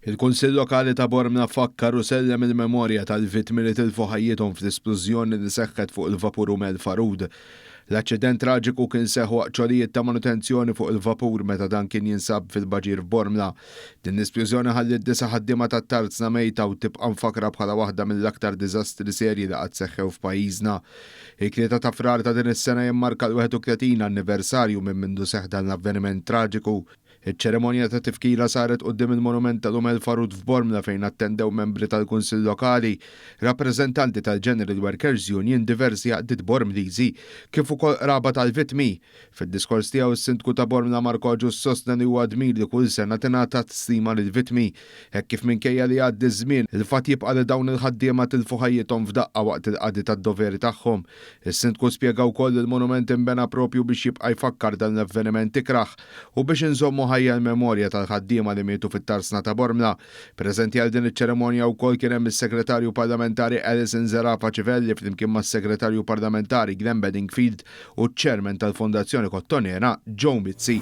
Il-Kunsill Lokali ta' Bormla fakkar u sellem il-memorja tal-vittmi li tilfu ħajjithom fl-isplużjoni li seħħet fuq il-vapur Umm El Farud. L-aċċident traġiku kien seħħ waqt xogħlijiet ta' manutenzjoni fuq il-vapur meta dan kien jinsab fil-baġir f'Bormla. Din l-isplużjoni ħalliet disa' ħaddiema tat-tarzna mejta u tibqa' mfakra bħala waħda mill-aktar diżastri serji li qatt seħħew f'pajjiżna. It-3 ta' Frar ta' din is-sena jimmarka l-31 anniversarju minn mindu seħħ dan l-avveniment traġiku. Iċ-ċerimonja ta' tifkira saret quddiem il-monument tal-Umm El Farud f'Bormla fejn attendew membri tal-Kunsill Lokali, rappreżentanti tal-General Workers Union, diversi għaqdiet Bormliżi, kif ukoll qraba tal-vittmi. Fid-diskors tiegħu s-Sindku ta' Bormla Marco Agius sostna li huwa dmir li kull sena tingħata tislima lill-vittmi. Hekk kif minkejja li jgħaddi ż-żmien, il-fatt jibqa' li dawn il-ħaddiema tilfu ħajjithom f'daqqa waqt il-qadi tad-doveri tagħhom. Is-Sindku spjega wkoll li l-monument inbena propju biex jibqa' jfakkar dan l-avveniment ikrah u biex inżommu ħajja l-memorja tal-ħaddiema li mietu fit-tarzna ta' Bormla. Preżenti għal din iċ-ċerimonja wkoll kien hemm is-Segretarju Parlamentari Alison Zerafa Civelli flimkien mas-Segretarju Parlamentari Glenn Bedingfield u ċ-Chairman tal-Fondazzjoni Kottonera Joe Mizzi.